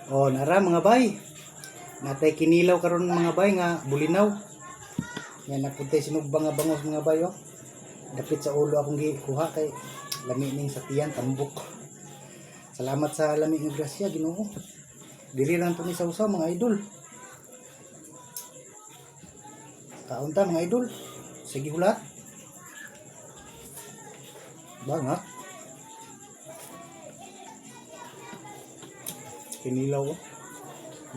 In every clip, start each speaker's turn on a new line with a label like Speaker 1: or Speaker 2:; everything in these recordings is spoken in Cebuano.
Speaker 1: Oh, nara mga bay. Natay kinilaw karon mga bay nga bulinaw. Yan napuntay sinugba nga bangos mga bay oh. Dapit sa ulo akong gikuha kay lami ning sa tiyan tambok. Salamat sa lami nga grasya Ginoo. Dili lang to ni sausaw mga idol. Kaon ta mga idol. Sige hulat. Bangat. Kinilaw oh.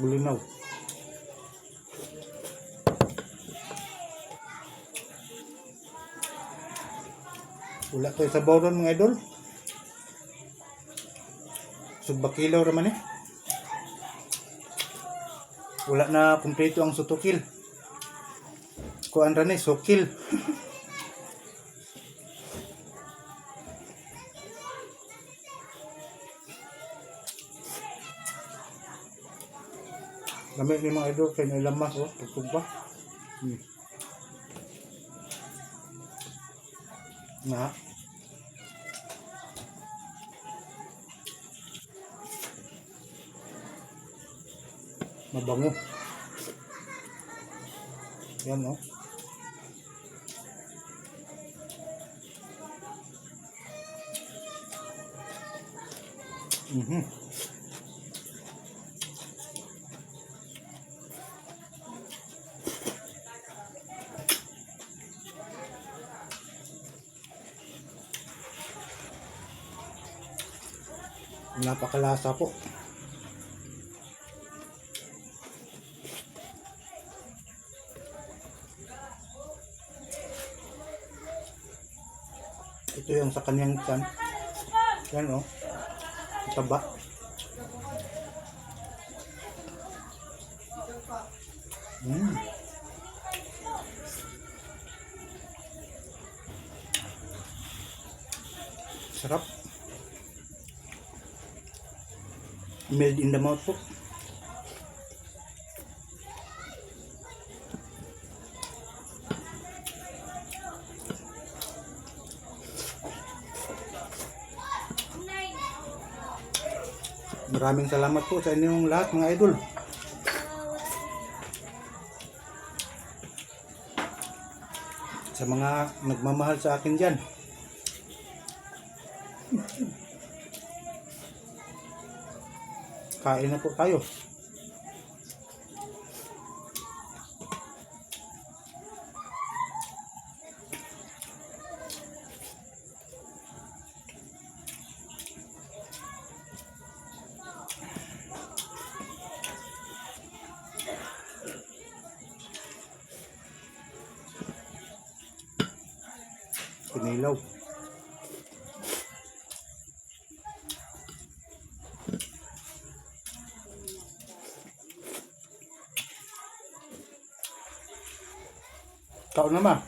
Speaker 1: Bulinaw. Wala tayo sa ron mga idol. Sugbakilaw raman eh. Wala na kumpleto ang sutukil. Kuan ra ni sukil. Gamit ni mga idol kay nailamas oh, pagtugba. Na. Mabango. Yan oh. Napakalasa po. Ito yung sa kanyang tiyan. Yan oh. Ang taba. Sarap. Melt in the mouth po. Maraming salamat po sa inyong lahat mga idol. Sa mga nagmamahal sa akin dyan. Kain na po tayo. Kinilaw. Kaon naman.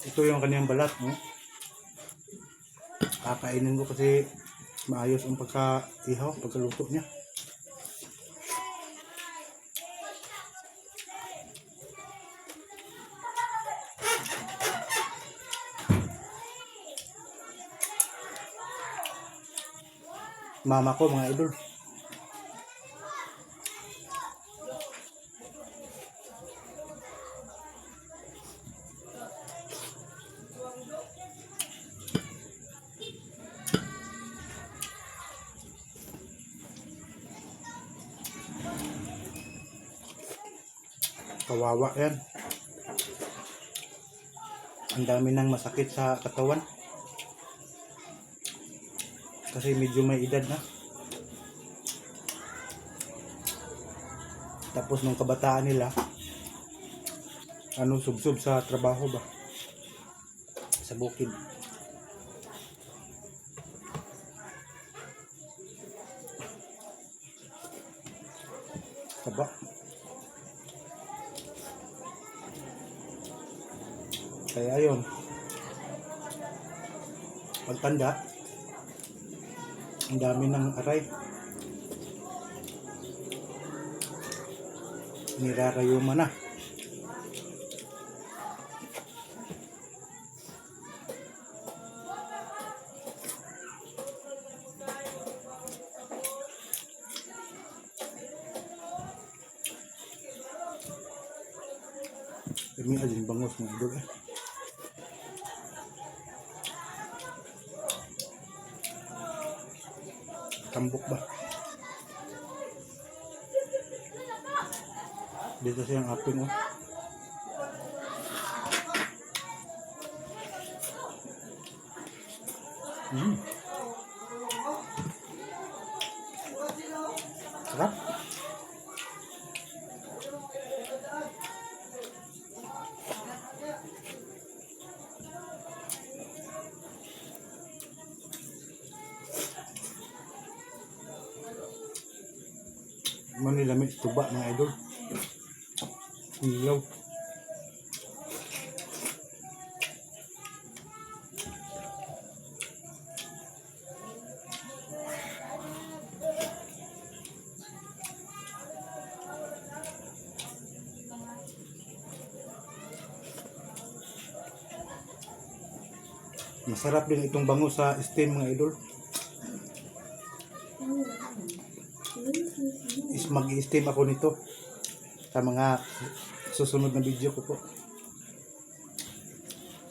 Speaker 1: Ito yung kanyang balat, no? Kakainin ko kasi maayos ang pagka-ihaw, pagkaluto niya. Mama ko, mga idol. Kawawa yan. Ang dami nang masakit sa katawan. Kasi medyo may edad na. Tapos nung kabataan nila, ano, subsob sa trabaho ba? Sa bukid. Taba. Kaya ayun. Pagtanda, ang dami ng aray. Nirarayuma na. Kami alin bangos, mga idol eh. Tambok ba? Dito siyang aping oh. Sarap. Manilami tuba, mga idol. Ilaw. Masarap din itong bango sa steam, mga idol. Is mag-steam ako nito sa mga susunod na video ko po.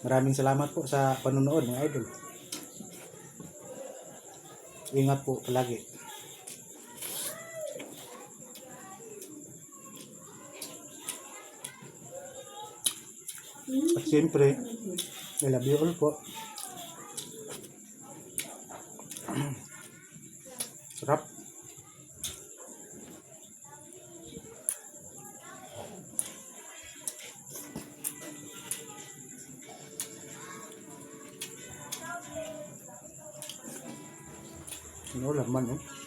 Speaker 1: Maraming salamat po sa panonood, mga idol. Ingat po palagi. At siyempre, I love you all po. Sarap. Ano laman eh.